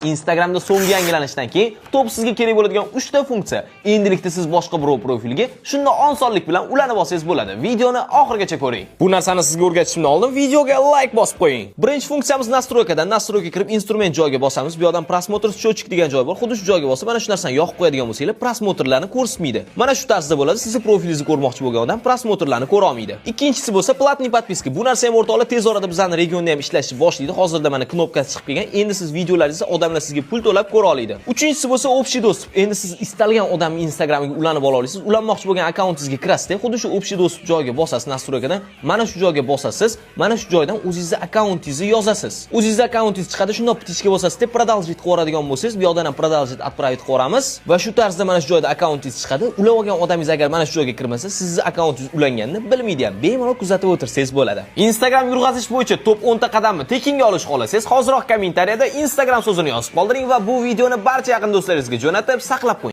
Instagramda so'nggi yangilanishdan keyin top sizga kerak bo'ladigan 3 ta funksiya. Endilikda siz boshqa birov profiliga shunday osonlik bilan ulanib olsangiz bo'ladi. Videoni oxirigacha ko'ring. Bu narsani sizga o'rgatishimdan oldin videoga like bosib qo'ying. Birinchi funksiyamiz настройка dan. Настройка kirib, instrument joyiga bosamiz. Bu yoqdan "Просмотр счетчик" degan joy bor. Xuddi shu joyga bosib, mana shu narsani yoqib qo'yadigan bo'lsanglar, просмотр larni ko'rsatmaydi. Mana shu tarzda bo'ladi. Sizni profilingizni ko'rmoqchi bo'lgan odam просмотр larni ko'ra olmaydi. Ikkinchisi bo'lsa платный подписка. Bu narsa ham, o'rtoqlar, tez orada bizning regionda ham ishlashni boshlaydi. Hozirda mana knopkasi chiqib kelgan. Endi siz videolaringizni odamlar sizga pul to'lab ko'ra oladi. Uchinchisi bo'lsa общий доступ. Endi siz istalgan odamning Instagramiga ulanib ola olasiz. Ulanmoqchi bo'lgan akkauntingizga kirasizda, xuddi shu общий доступ joyiga bosasiz настройка dan. Mana shu joyga bosasiz. Mana shu joydan o'zingizni akkauntingizni yozasiz. O'zingizni akkauntingiz chiqadi, shundoq птичка bosasiz deb продолжить qilib yuboradigan bo'lsangiz, bu yoqdan ham продолжить отправить qilib yuboramiz va shu tarzda mana shu joyda akkauntingiz chiqadi. Ulab olgan odamingiz agar mana shu joyga kirmasa, sizni akkauntingiz ulanganini bilmaydi ham. Bemalol kuzatib o'tirsangiz bo'ladi. Instagram yurg'azish bo'yicha top 10 ta qadamni tekinga olish xohlasangiz, hoziroq kommentariyada "Instagram" so'zini yozib qoldiring va bu videoni barcha yaqin do'stlaringizga jo'natib, saqlab qo'ying.